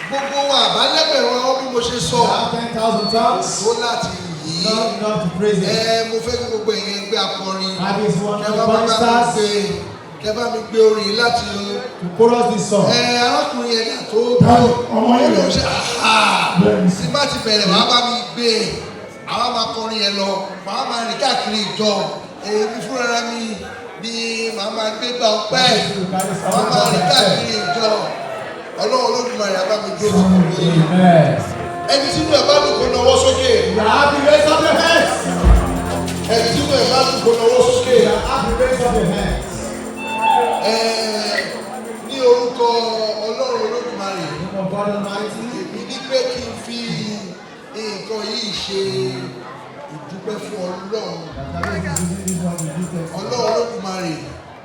Gbogbo wa àbálẹ́gbẹ̀rún ọwọ́ bí mo ṣe sọ. We have 10,000 tongues. Tó láti yìí. Not enough to praise him. Ẹ mo fẹ́ kí gbogbo ẹ̀yin ẹgbẹ́ akọrin. Kábíyèsí wọn Kẹ́ ní bá bá mi choristers gbé, kẹ́ bá mi gbé orin láti to chorus this song. Ẹ arákùnrin yẹn náà tó Dáàbò, ọmọ ó yìí lóun ṣe àhà Bẹ́ẹ̀ni. tí bá ti bẹ̀rẹ̀, màá bá mi gbé e. Àwa máa kọrin yẹn lọ, màá máa rìn káàkiri ìjọ. Èmi fúnra mi ni màá máa gbé gbà ọpẹ́, màá máa rìn káàkiri ìjọ. Ọlọ́run Olódùmarè á bá mi dúró ti gbogbo yìí. Amen. Ẹni tí inú ẹ̀ bá dùn kó nawọ́ sókè. You are happy, raise up your hands. Ẹni tí inú ẹ̀ bá dùn kó nawọ́ sókè. You are happy, raise up your hands. Ẹ ní orúkọ Ọlọ́run Olódùmarè, In the name of God Almighty, èmi ní pé kí n fi nǹkan yìí ṣe ìdúpẹ́ fún Ọlọ́run. That Kábíyèsí is using this one to give thanks. Ọlọ́run Olódùmarè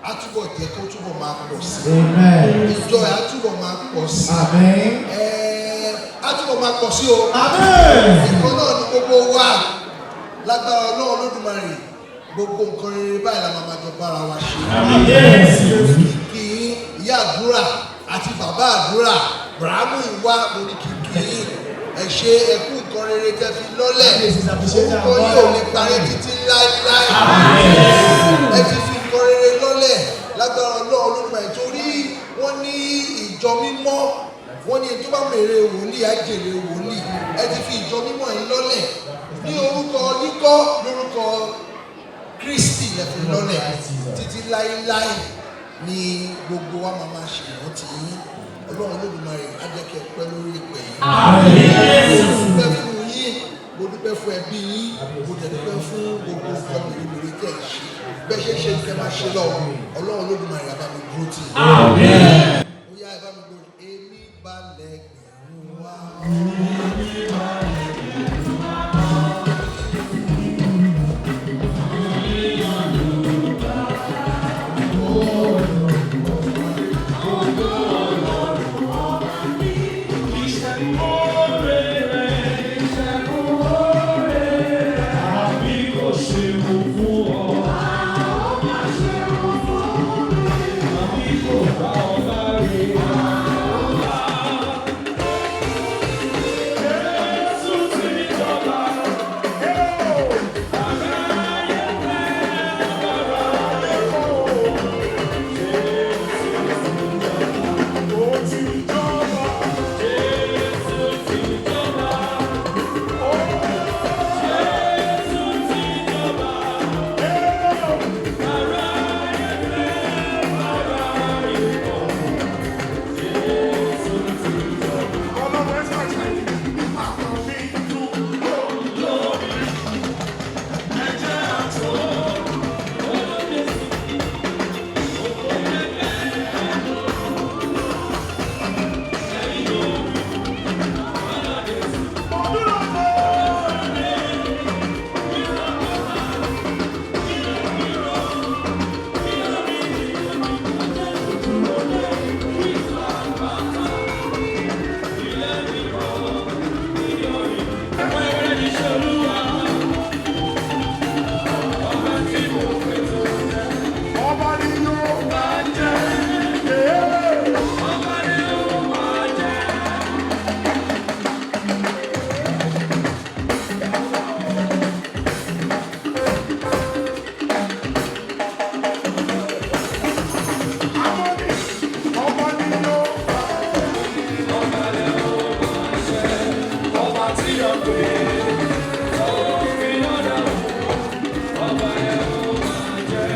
á túbọ̀ jẹ́ kó túbọ̀ máa pọ̀ sí. Amen. Ìjọ ẹ̀ á túbọ̀ máa pọ̀ sí. Amen. Ẹ̀ á túbọ̀ máa pọ̀ sí o. Amen. Nǹkan náà ni gbogbo wa. Lágbára Ọlọ́run Olódùmarè, gbogbo nǹkan rere báyìí la máa máa jọ bára wa ṣe. Kí ìyá àdúrà àti bàbá àdúrà Brahamu ìwá, mo ní kí kí ẹ ṣe, ẹkú nǹkan rere tẹ́ fi lọ́lẹ̀. Orúkọ yìí ò ní parí títí láéláé. Ẹ ti fi nǹkan rere lọ́lẹ̀ lágbára Ọlọ́run Olódùmarè, torí wọ́n ní ìjọ mímọ́, wọ́n ní tó bá mèrè wòlíì á jèrè wòlíì. Ẹ ti fi ìjọ mímọ́ yìí lọ́lẹ̀ ní orúkọ yíkọ́, lórúkọ Kristi lẹ fi lọ́lẹ̀. Títí láéláé ni gbogbo wa máa máa ṣe ìrántí yín. Ọlọ́run Olódùmarè á jẹ́ kí ẹ pẹ́ lórí ìpè yìí. Mo dúpẹ́ fún yín, mo dúpẹ́ fún ẹbí yín, mo dẹ̀ dúpẹ́ fún gbogbo nǹkan mèremère tẹ̀ ẹ̀ ṣe. Bẹ́ẹ̀ ṣe ṣe kẹ́ máa ṣe lọ. Ọlọ́run Olódùmarè á bá mi dúró tì yín. Ó yá, ẹ bá mi gbọ́ èmi balẹ̀ gbẹ̀rún wá.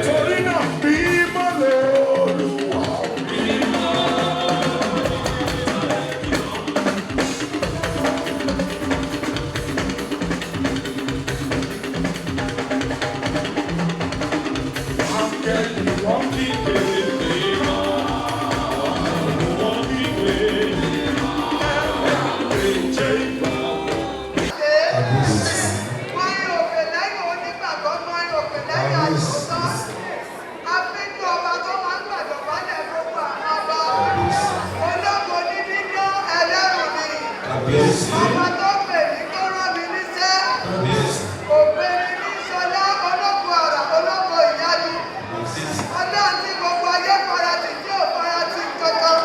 Torí náà bí mọ́lẹ̀ Olúwa. Áńgẹ́lì wọ́n kígbe mímọ́, wọ́n kígbe ẹ̀jẹ̀ ìgbà. Mọ́rin òkè lẹ́yìn onígbàgbọ́, mọ́rin òkè lẹ́yìn àìsótọ́. Afínjú ọba tó máa ń gbàdọ̀bálẹ̀ gbogbo àwọn ọba. Ológo ní dídán, ẹlẹ́rù ni. Ọba tó pè mí tó rán mi níṣẹ́. Kò pè mí ní sọlá, ológo àrà, ológo ìyanu. Ọlọ́run tí gbogbo ayé farati tí ò farati kankan.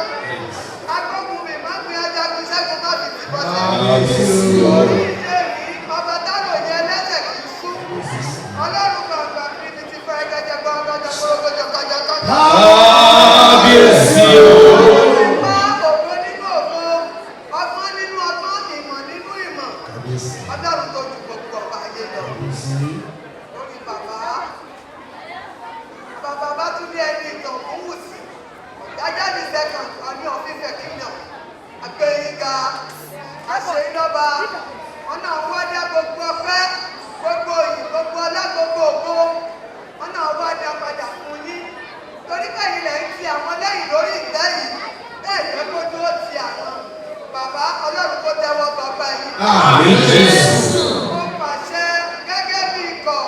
Agbógun mi máa ń gbin ajagun ṣẹ́gun. Ṣẹ́gun má fi ti bọ́ sí. Orí ilé mi, ọba táwọn yẹn lẹ́sẹ̀ kì í sú. Ọlọ́run gbọ̀ngàn kìrìtì ti fẹ́ gẹ́gẹ́ gbọ̀ngàn gbọ̀ngàn kọjá kọjá. Kábíyèsí o. Wá ògo nínú ògo, ọgbọ́n nínú ọgbọ́n, ìmọ̀ nínú ìmọ̀. Ọlọ́run tó ju gbogbo ọba ayé lọ. Lórí bàbá, bàbá bá tún ní ẹni ìtàn fún wùsì. Ọ̀jájá the second, Ọọ̀ni of Ifẹ̀ Kingdom. Àgbẹ̀yìnga, àṣeyìnlọ́ba, ọ̀nà wádà gbogbo ọpẹ́, gbogbo òyìn, gbogbo ọlá, gbogbo ògo. Ọ̀nà wádà padà fún yín. Torí bẹ́yìn lẹ̀ ń ti àwọn lẹ́yìn lórí ìtẹ́ yìí. Bẹ́ẹ̀ jẹ́ kó dúró ti àwọn. Bàbá, Ọlọ́run kó tẹ́wọ́ bàbá yìí. Àmín Jésù. Mo pàṣẹ gẹ́gẹ́ bí ikọ̀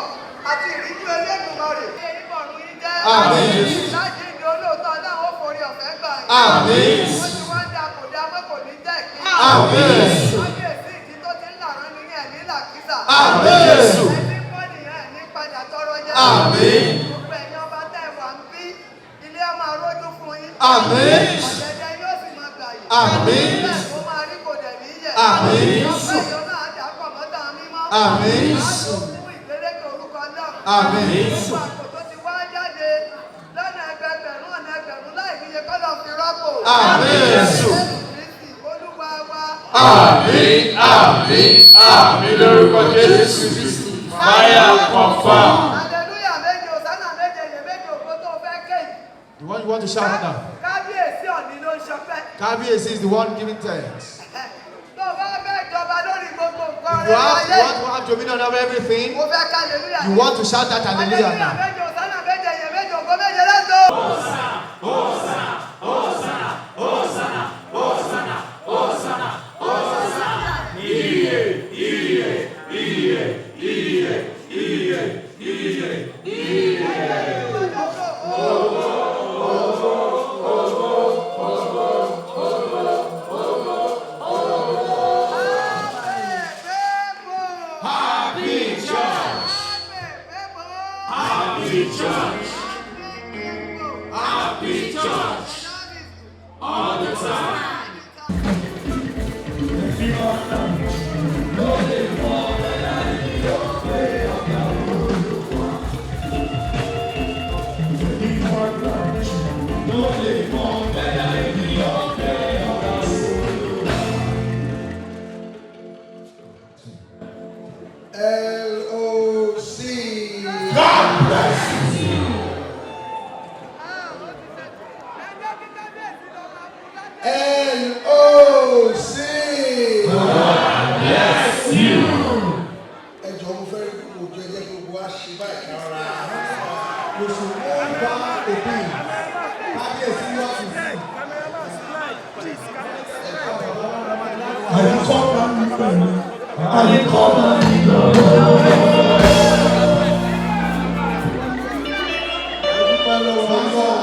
àti ìríjú Olódùmarè. Ṣé ìbọ̀rùn yín jẹ́? Àmín. Láti ìdí olóòótọ́ náà ó forí ọ̀fẹ́ gbà yín. Àmín. Ó ti wá ń da kò dá mọ́ kò ní jẹ́ ìpín. Àmín. Kábíyèsí ìdí tó ti ń làrán ní ẹ̀ ní làkísà. Àmín. Ẹni pọ́ nìyẹn ẹ̀ ní padà tọrọ jẹ. Àmín. Gbogbo ẹ̀yin ọba tẹ́ wà ń bí ilé ọmọ arójú fún yín. Àmín. Ọ̀dẹ̀dẹ̀ yóò sì máa gbà yìí. Àmín. Bẹ́ẹ̀ kó máa rí kò dẹ̀ ní yẹ̀. Àmín. Ọpẹ́ ìjọ náà dà pọ̀ mọ́tà mímọ́. Àmín. Á lò fún ìgbélékè orúkọ náà. Àmín. Gbogbo àpò tó ti wá jáde lọ́nà ẹgbẹgbẹ̀rún ọ̀nà ẹgbẹ̀rún láì níye kọ́lọ̀ fi rọ́pò. Àmín. Jésù Kristi Olúwa wa. Àmín, àmín, àmín lórúkọ Jésù Kristi. Fire confirm. Hallelujah méje, Hosanna méje, yè méje, ògo tó fẹ́ ké yìí. The one you want to shout now. Kábíyèsí Ọ̀ní ló ń ṣọpẹ́. Kábíyèsí is the one giving thanks. Tó o bá fẹ́ jọba lórí gbogbo nǹkan You rẹ̀ have, láyé. you want to have dominion over everything. Mo fẹ́ ká hallelujah. You want to shout that hallelujah Hallelujah now. méje, Hosanna méje, yè méje, ògo méje lẹ́sọ̀. Hosanna, Hosanna, Hosanna, Hosanna, Hosanna, Hosanna. Iye, iye, iye, iye, iye, iye, iye. Ògo, ògo, ògo, ògo, ògo, ògo. Happy church. Happy church. Happy church. All the time. LOC. God bless you. LOC. Bless you. Ẹ jọ̀ọ́, mo fẹ́ rí gbogbo ojú, ẹ jẹ́ kí gbogbo wa ṣe báyìí kára. We should all bow a bit. Kábíyèsí wants to see. Àyíkọ́ máa ń pẹ̀lú. Àyíkọ́ máa ń lọ. Ẹ dúpẹ́ lọ́wọ́ Ọlọ́run.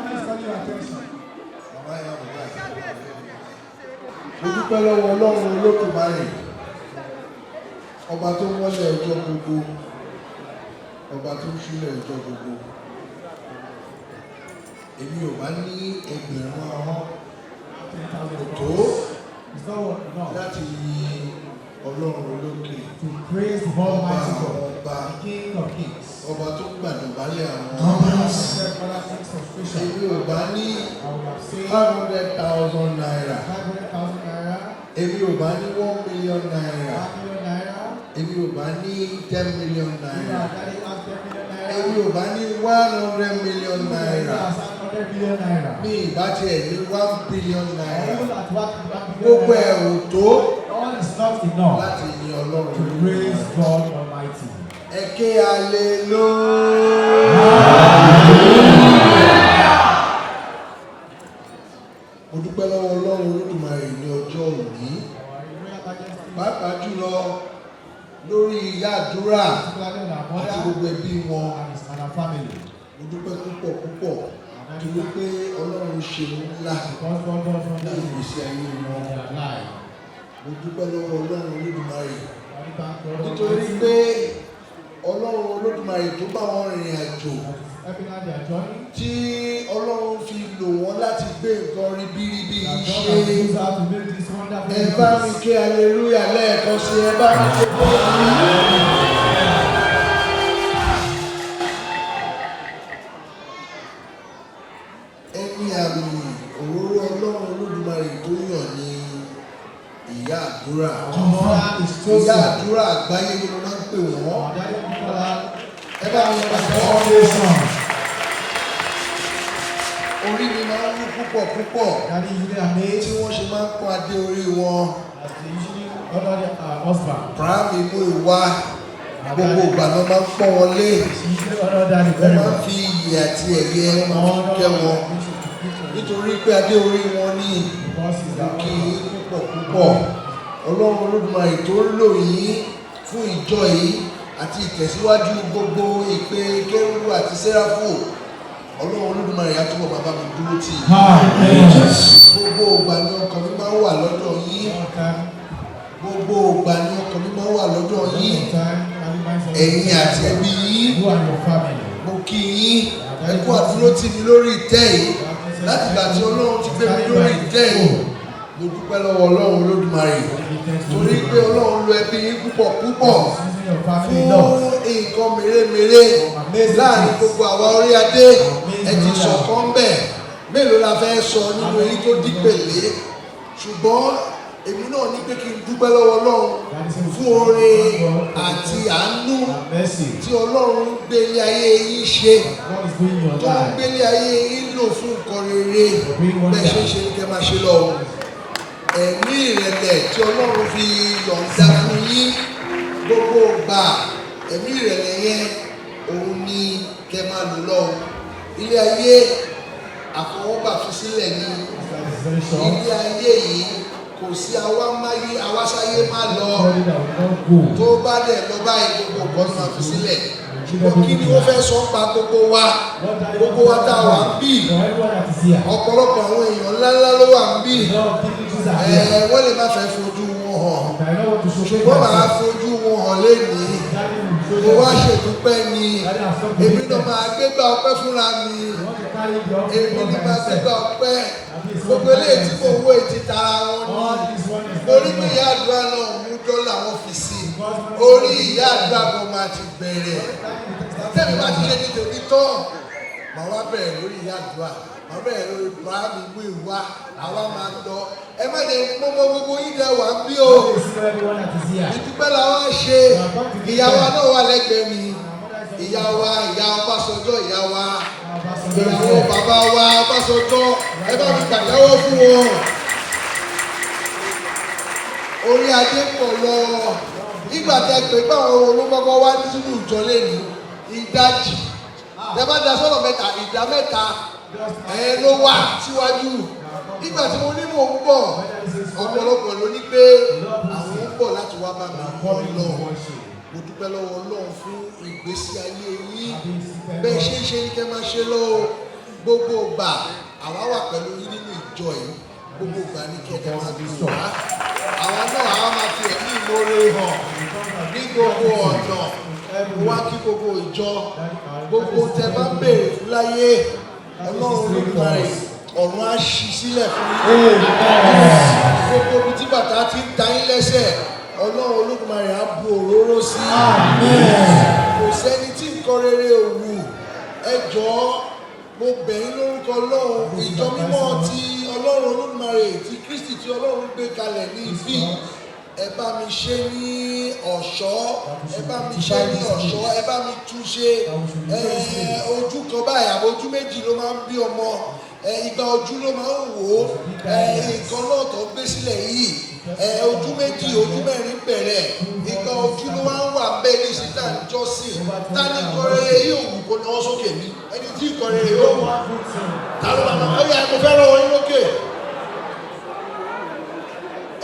Please call your attention. Bàbá yẹn wò báyìí. Mo dúpẹ́ lọ́wọ́ Ọlọ́run Olódùmarè, ọba tó mọ́lẹ̀ ọjọ́ gbogbo, ọba tó ń ṣúlẹ̀ ọjọ́ gbogbo. Èmi ò bá ní ẹgbẹ̀rún ahọ́n kò tó It's not enough láti yin Ọlọ́run olókè, to praise the ọba Almighty àwọn God, ọba, the King of Kings. Ọba tó gbàdọ̀bálẹ̀ àwọn ọba. Other things frustration. Èmi ò bá ní I would have saved ₦500,000. 500,000 naira, Èmi ò bá ní ₦1 million. 1 million naira. Èmi ò bá ní ten million You naira. are daddy has 10 million naira. Èmi ò bá ní ₦100 million. Has 100 billion naira. Mi ìbá tiẹ̀ ní ₦1 billion. Even at 1 billion Gbogbo ẹ̀ naira, ò tó all is not enough láti yin Ọlọ́run. to praise God Almighty. Ẹ ké hallelujah. Mo dúpẹ́ lọ́wọ́ Ọlọ́run Olódùmarè ní ọjọ́ òní, Our Royal Majesty, pàápàá jùlọ lórí ìyá àdúrà particularly on our àti mother gbogbo ẹbí wọn. and our family. Mo dúpẹ́ púpọ̀ púpọ̀ torí pé Ọlọ́run ṣe ńlá Because God does ní wonders ìgbésí ayé in wọn. their life. Mo dúpẹ́ lọ́wọ́ Ọlọ́run Olódùmarè I thank God nítorí Almighty pé Ọlọ́run Olódùmarè tó bá wọn rìnrìn àjò that is helping out their journey. Tí Ọlọ́run fi lò wọ́n láti gbé nǹkan ribiribi That yìí God ṣe. has used her to make this wonderful Ẹ bá mi increase. ké hallelujah lẹ́ẹ̀kan sí, ẹ bá mi ké fún. Ẹni àmì òróró Ọlọ́run Olódùmarè tó yàn ní ìyá àdúrà. Our mother is Ìyá chosen. àdúrà àgbáyé ni mo máa ń pè wọ́n. Our daddy call her Ẹ bá mi pàtẹ́wọ́. all nations. Orí mi máa ń wú púpọ̀ púpọ̀ Daddy usually amazed tí wọ́n ṣe máa ń pọ́n adé orí wọn. as they usually honor their husband. Prime mú ìwá gbogbo ìgbà náà máa ń pọ́n wọn lé. She usually honor daddy Wọ́n very máa ń well. fi iyì àti ẹ̀yẹ, wọ́n máa fi kẹ́ wọn. Nítorí pé adé orí wọn ní Because he's the kí yín púpọ̀ púpọ̀. Ọlọ́run Olódùmarè tó ń lò yín fún ìjọ yìí àti ìtẹ̀síwájú gbogbo ìpè Kérúbù àti Séráfù, Ọlọ́run Olódùmarè á túbọ̀ máa bá mi dúró tì yín. Amen. Gbogbo ìgbà ni ọkàn mi máa ń wà lọ́dọ̀ yín. All time, Gbogbo ìgbà ni ọkàn mi máa ń wà lọ́dọ̀ yín. all time, daddy minds on Ẹ̀yin àti ẹbí yín, you and your family. mo kí yín. Ẹ kú àdúró tì mí lórí ìtẹ́ yìí. Láti ìgbà tí Ọlọ́run ti gbé mi lórí ìtẹ́ yìí, mo dúpẹ́ lọ́wọ́ Ọlọ́run Olódùmarè, torí pé Ọlọ́run lo ẹbí yín púpọ̀ púpọ̀ Using your family fún love. nǹkan mèremère láàrin gbogbo àwa orí adé. Ẹ ti sọ̀kan bẹ̀, mélòó la fẹ́ sọ nínú èyí tó dípèlé? Ṣùgbọ́n èmi náà ní pé kí n dúpẹ́ lọ́wọ́ Ọlọ́run fún oore àti àánú And mercy. tí Ọlọ́run ń gbé ilé ayé yín ṣe, God is doing in your tó ń life. gbé ilé ayé yín lò fún nǹkan rere. Bẹ́ẹ̀ ṣe ń ṣe ní kẹ́ máa ṣe lọ o. Ẹ̀mí ìrẹ̀lẹ̀ tí Ọlọ́run fi yọ̀ǹda fún yín gbogbo gbà, ẹ̀mí ìrẹ̀lẹ̀ yẹn òun ni kẹ́ máa lò lọ o. Ilé ayé àfọwọ́bà fi sílẹ̀ ni. This life is very short. Ilé ayé yìí, kò sí àwa máyé àwásáyé má lọ. Body that will not go. Tó bá dẹ̀ lọ báyìí, gbogbo nǹkan ló máa fi sílẹ̀. Ṣùgbọ́n kí ni wọ́n fẹ́ sọ pa gbogbo wa, gbogbo wa tá a wà ń bì? For everyone that is here. Ọ̀pọ̀lọpọ̀ àwọn èèyàn ńláńlá ló wà ń bì. A lot of dignitaries are Ẹ here. wọ́n lè má fẹ́ fojú wọn hàn, I don't want to showcase ṣùgbọ́n màá myself. fojú wọn hàn lénìí. Daddy will show Mo wá them. ṣèdúpẹ́ ni. Daddy has come to Èmi meet náà them. máa gbégbá ọpẹ́ fúnra mi. You want to carry the offering Èmi by ni máa yourself. gbégbá ọpẹ́. Gbogbo eléyìí tí mo wó etí tara wọn All ni. this one is Orí not pé enough. ìyá àdúrà náà mú dọ́là wọn fi sí i, orí ìyá àdúrà kan máa ti bẹ̀rẹ̀. Tẹ́mi bá ti ṣe ní tèmi tán, màá wá bẹ̀rẹ̀ lórí ìyá àdúrà, màá bẹ̀rẹ̀ lórí bàá mi mú ìwà àwa máa lọ. Ẹ má jẹ́ mọ́mọ́ gbogbo yín dẹ wà ń bí o. God will see everyone that is here. Ìdúpẹ́ la wá ṣe. Ìyá wa náà wà lẹ́gbẹ̀ẹ́ mi, ìyá wa, ìyá Ọbásanjọ́, ìyá wa, ìyàwó bàbá wa Ọbásanjọ́. Ẹ bá mi pàtẹ́wọ́ fún wọn. Orí adé pọ̀ lọ. Nígbà tẹ pé báwọn olókọ́kọ́ wá sínú ìjọ lẹ́nu, ìdajì tẹ bá da sọ́nà mẹ́ta, ìdá mẹ́ta ẹ ló wà síwájú. Nígbà tí mo ní mò ń bọ̀, ọ̀pọ̀lọpọ̀ ló ní pé àwọn ń bọ̀ láti wá bá mi kọ́ lọ. Mo dúpẹ́ lọ́wọ́ Ọlọ́run fún ìgbésí ayé yín. Bẹ́ẹ̀ ṣe ń ṣe ní kẹ́ máa ṣe lọ́wọ́. Gbogbo ìgbà àwa wà pẹ̀lú yín nínú ìjọ yìí. Gbogbo ìgbà ní kí ẹ máa dùn wá. Àwa náà, àwa máa fi ẹ̀mí ìmoore hàn ní gbogbo ọ̀nà. Mo wá kí gbogbo ìjọ. Gbogbo tẹ bá ń béèrè fún láyé, Ọlọ́run Olódùmarè ọ̀run á ṣí sílẹ̀ fún yín. Gbogbo ibi tí bàtà ti ń ta yín lẹ́sẹ̀, Ọlọ́run Olódùmarè á bu òróró sí. Kò sẹ́ni tí nǹkan rere ò wù. Ẹ jọ̀ọ́, mo bẹ̀ yín lórúkọ Ọlọ́run. Ìjọ mímọ́ ti Ọlọ́run Olódùmarè, ti Kristi tí Ọlọ́run gbé kalẹ̀ ní ibi, ẹ bá mi ṣe ní ọ̀ṣọ́, ẹ bá mi ṣe ní ọ̀ṣọ́, ẹ bá mi tún ṣe. Ẹ ojú kan báyìí àbò ojú méjì ló máa ń bí ọmọ. Ẹ igba ojú ló máa ń wò ó. Ẹ nǹkan náà tó gbé sílẹ̀ yìí, ẹ ojú méjì, ojú mẹ́rin bẹ̀rẹ̀, igba ojú ló máa ń wà bẹ́ẹ̀ ní síta jọ́sìn. Ta ni nǹkan rere yóò wù kó náwó sókè mi? Ẹni tí nǹkan rere yóò wù, ta ló máa ó yá, mo fẹ́ rọwọ́ yín lókè.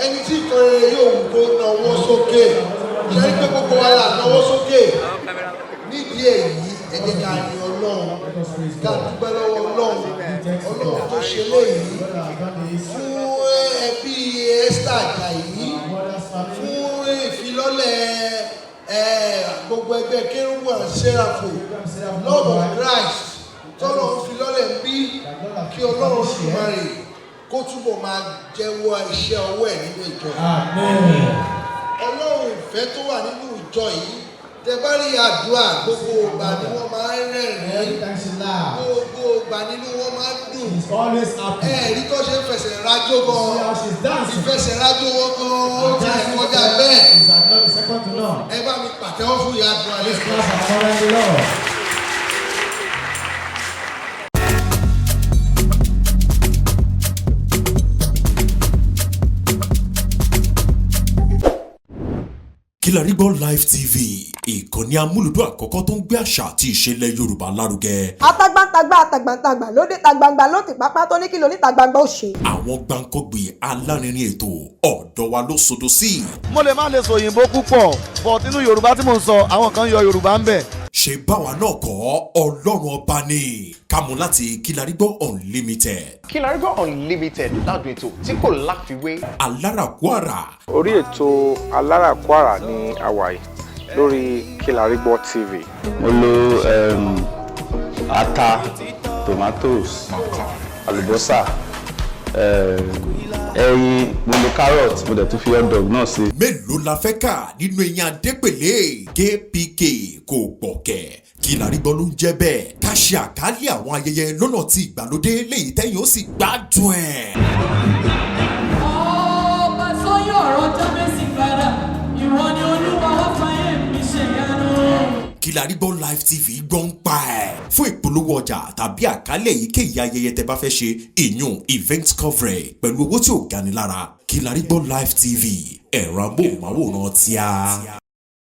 Ẹni tí nǹkan rere yóò wù kó náwó sókè. Ṣe é pé gbogbo wa là náwó sókè? Nídìí èyí, ẹ jẹ́ ká yin Ọlọ́run, ká dúpẹ́ lọ́wọ́ Ọlọ́run, Ọlọ́run tó ṣe léyìí fún ẹbí Esther Ajayi, fún ìfilọ́lẹ̀ gbogbo ẹgbẹ́ Kérúbù and Seraphim Love of Christ. tọ́lọ́run fi lọ́lẹ̀ ń bí, kí Ọlọ́run Olódùmarè kó túbọ̀ máa jẹ́wọ́ iṣẹ́ ọwọ́ ẹ̀ nínú ìjọ yìí. Amen. Ọlọ́run ìfẹ́ tó wà nínú ìjọ yìí, tẹ bá rí àdúrà, gbogbo ìgbà ni wọ́n máa ń rẹ́rìn-ín. Every time she laughs, Gbogbo ìgbà nínú wọn máa ń dùn. she's always happy. Ẹ̀ẹ́dí tó ṣe ń fẹsẹ̀ rájò See gan, how she's dancing. ìfẹsẹ̀ rájò wọn gan, ó Her ti dancing kọjá step bẹ́ẹ̀. is at not the second to none. Ẹ bá mi pàtẹ́wọ́ fún ìyá àdúrà Let's lẹ́kọ̀ọ́. clap and honor the Lord. Kilarigbo Live TV, ìkànnì amúlùdún àkọ́kọ́ tó ń gbé àṣà àti ìṣẹ̀lẹ̀ Yorùbá lárugẹ. Atagbantagba atagbantagba lóde tagbangba ló ti pápá tó ní kí lóní tagbangba ó ṣe. Àwọn gbàǹkọ́gbì alárinrin ètò ọ̀dọ́ wa ló sodo sí. Mo lè má lè sọ òyìnbó púpọ̀, but nínú Yorùbá tí mò ń sọ, àwọn kan yọ Yorùbá ń bẹ̀. Ṣe báwa náà kọ́, Ọlọ́run Ọba ni kámú láti Kilarigbo Unlimited. Kilarigbo Unlimited, ládùn ètò tí kò láfiwé. Alárakúàrà. Orí ètò Alárakúàrà ní àwàyè lórí Kilarigbo TV. Mo lo ata, tomatoes, àlùbọ́sà, ẹyin, mo lo carrot, mo dẹ̀ tún fi hot dog náà sí. Mélòó la fẹ́ kà nínú eyín adépèlé? Kpk kò gbọ̀kẹ̀. Kilarigbo ló ń jẹ́ bẹ́ẹ̀. Ká ṣe àkálẹ̀ àwọn ayẹyẹ lọ́nà tí ìgbàlódé léyìí tẹ́yìn ó sì gbádùn ẹ̀. Ọba tó yọ ọ̀rọ̀ Jábésì padà, ìwọ ni Olúwa, wá fàyè mi ṣèyanu. Kilarigbo Live TV gbọ́ ń pa ẹ̀. Fún ìpolówó ọjà tàbí àkálẹ̀ èyíkéyìí ayẹyẹ tẹ bá fẹ́ ṣe, ìyún event coverage, pẹ̀lú owó tí ò gani lára, Kilarigbo Live TV, ẹ̀rọ amóhùnmáwòrán tíá.